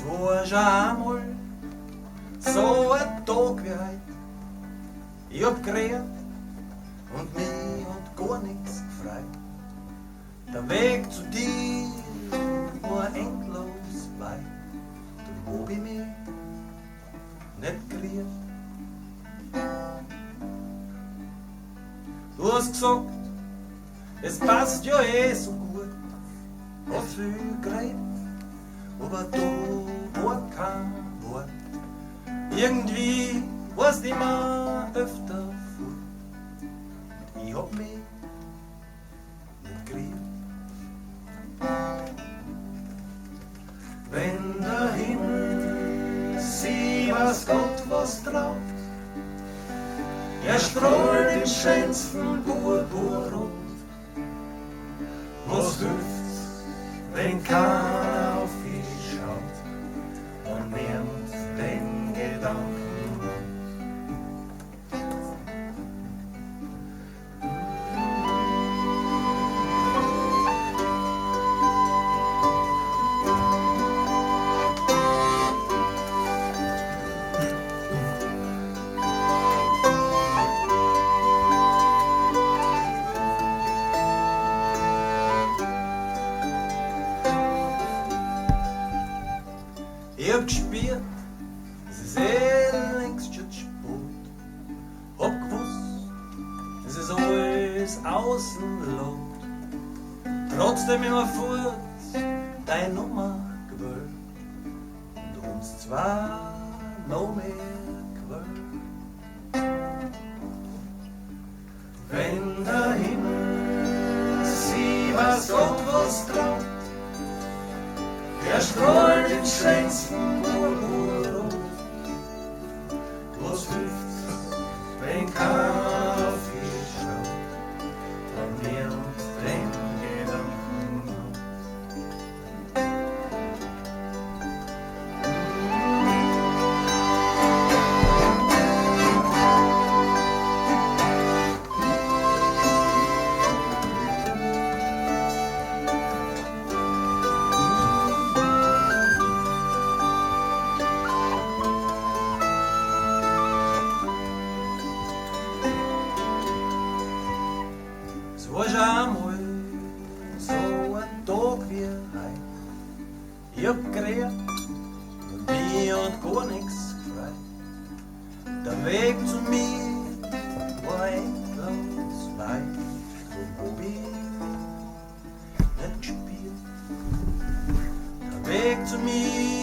Es war schon einmal so ein Tag wie heut. Ich hab geredet und mich hat gar nix gefreut. Der Weg zu dir war endlos weit, drum hab ich mich nicht gerührt. Du hast gesagt, es passt ja eh so gut, hast viel geredet, aber da war kein Wort. Irgendwie warst immer öfter fort und ich hab mich nicht gerührt. Wenn der Himmel sie weiß Gott was traut, er strahlt im schönsten Purpurrot. Was hilft's, wenn keiner auf dich schaut und nimmt den Gedanken? Ich hab gespürt, es ist eh längst schon zu spät. Hab gewusst, es ist alles außen laut. Trotzdem immer fort deine Nummer gewählt und uns zwar noch mehr gewählt. Wenn der Himmel sie weiß Gott was traut, er strahlt im schönsten Purpurrot. Was hilft's, wenn keiner auf dich schaut und niemand den Gedanken hat? Es war schon einmal so ein Tag wie heut. Ich hab geredet und mich hat gar nix gefreut. Der Weg zu mir war endlos weit, drum hab ich nicht gespürt. Der Weg zu mir